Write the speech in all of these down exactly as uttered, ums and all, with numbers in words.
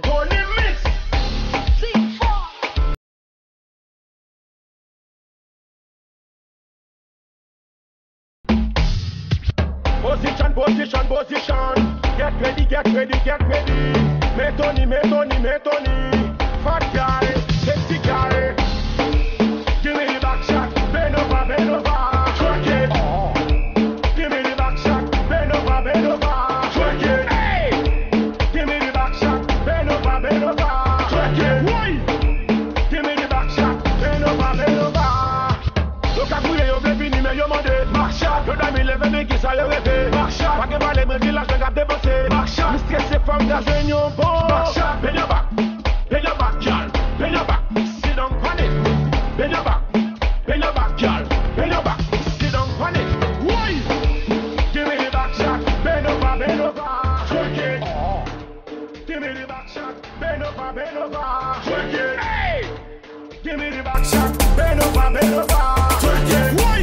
Tony Mix. Position, position, position. Get ready, get ready, get ready. Men Tony, men Tony, men Tony. Fat guy, sexy guy. Give me the back shot, bend over, bend over. Twerk it. Give me the back shot, bend over, bend over. Twerk it. Hey! Give me the back shot, bend over, bend over. Twerk it. Woy! Give me the back shot, bend over, bend over. Yo ka kriye, yo vle vini, men yo mande. Back shot, yo dòmi leve, men kisa yo reve? Back shot, pa gen pale, men vilaj nèg ap depanse. Back shot, m strese, fò m ka jwenn yon bon. Back shot, bend your back, bend your back, gyal, bend your back. Sit down pon it, bend your back, bend your back, gyal, bend your back. Sit down pon it. Woy! Give me the back shot, bend over, bend over. Twerk it. Give me the back shot, bend over, bend over. Twerk it. Hey! Give me the back shot, bend over, bend over. Twerk it. Woy!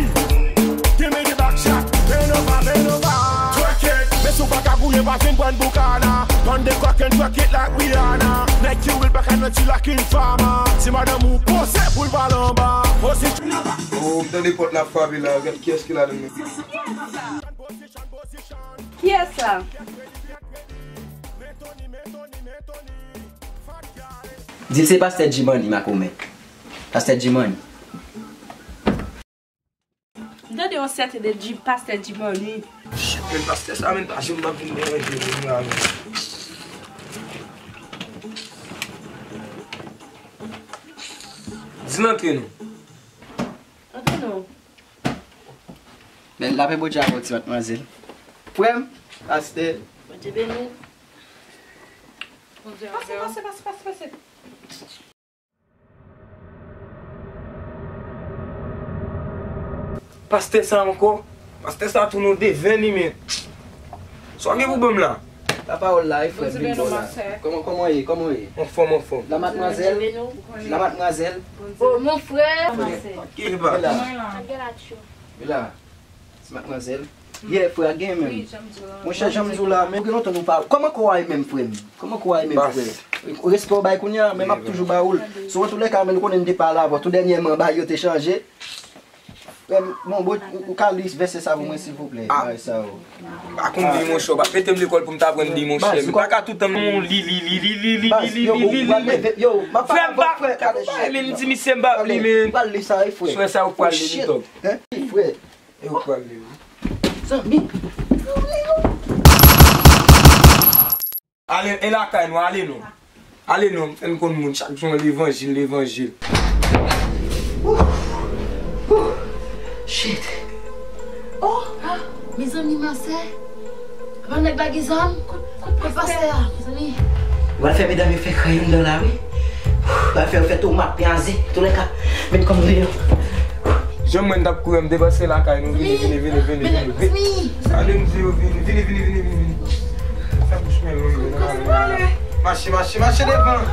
Give me the back shot, bend over, bend over. Twerk it. Men si w pa ka gouye, pa vin pran boukana. Pon de kòk and twerk it like Rihanna. Nèg ki real pa ka nan ti lakin fama. Si madanm ou pose pou l pale anba. Position. Oh, m tande pòt la frape la. Gad kiyès ki ladan nan. Kiyès sa? Di l se pastè G-Money, makomè. Pastè G-Money. M tande yon sèten de G, pastè G-Money. Shit, men pastè sa, men pa janm ap vin deranje moun la, men. Di l antre non. Antre non. Men lapè Bondye avè w, ti matmwazèl. Frè m, pastè. Bondye beni w. Bondye avè w. Pase, pase, pase, pase, pase. Pastè sa ankò? Pastè sa tou nou devè li, men. Sa w gen pou ban m la? La pawòl la, e frè m vin bò la. Kòman, kòman w ye? Kòman w ye? Anfòm, anfòm. La matmwazèl? La matmwazèl? Oh, mon frè. Ki pa la? Mila. Mila. Ti matmwazèl. Yeah, frè, gen menm. Monchè, jan m di w la, men ou gen lontan nou pa. Kòman kò w a ye menm, frè m? Kòman kò w a ye menm, frè? Respè w bay kounye a, men m ap toujou ba ou l. So, antoulèka, men nou konnen n te pale avè w tou dènyèman, bagay yo te chanje. Frè m, bon, bon, ou, ou ka li vèsè sa pou mwen, silvouplè? Ah. Bagay sa yo. Pa konn li, monchè, w pa mete m lekòl pou m ta aprann li, monchè. Men pa ka toutan m li, li, li. Baz, yo, ou pral leve, yo, m ap pale avè w, frè, frè, gade, frè, men m di misye m p ap li, men. Ou pral li sa, wi, frè. Frè sa, ou pral li, li tòp. Hein? Frè. E ou pral li, wi. Zanmi. Ale, e lakay nou, ale non. Ale non, m fè n konn moun, chak jou levanjil, levanjil. Shit. Oh, ah, mezanmi, masè. Apa nèg la gen zam? Kot, kot pastè a, mezanmi? Ou pral fè medam yo fè kran anndan la, wi. Ou pral fè yo fè tomat, pyaze, toulèka, met kòm deyò. Jan mwen t ap kouri, m te pase lakay nou. Vini, vini, vini, vini, vini. Ale m di yo vini, vini, vini, vini, vini, vini. Fè bouch mwen long, vini. Mache, mache, mache devan.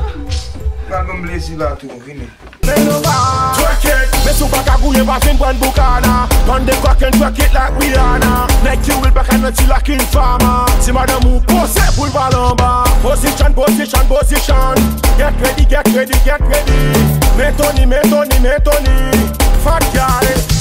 Pral ban m plezi la tou, vini. Twerk it. Men si w pa ka gouye, pa vin pran boukana. Pon de kòk and twerk it like Rihanna. Nèg ki real pa ka nan ti lakin fama. Si madanm ou pose pou l pale anba. Position, position, position. Get ready, get ready, get ready. Men Tony, men Tony, men Tony. Fat guy.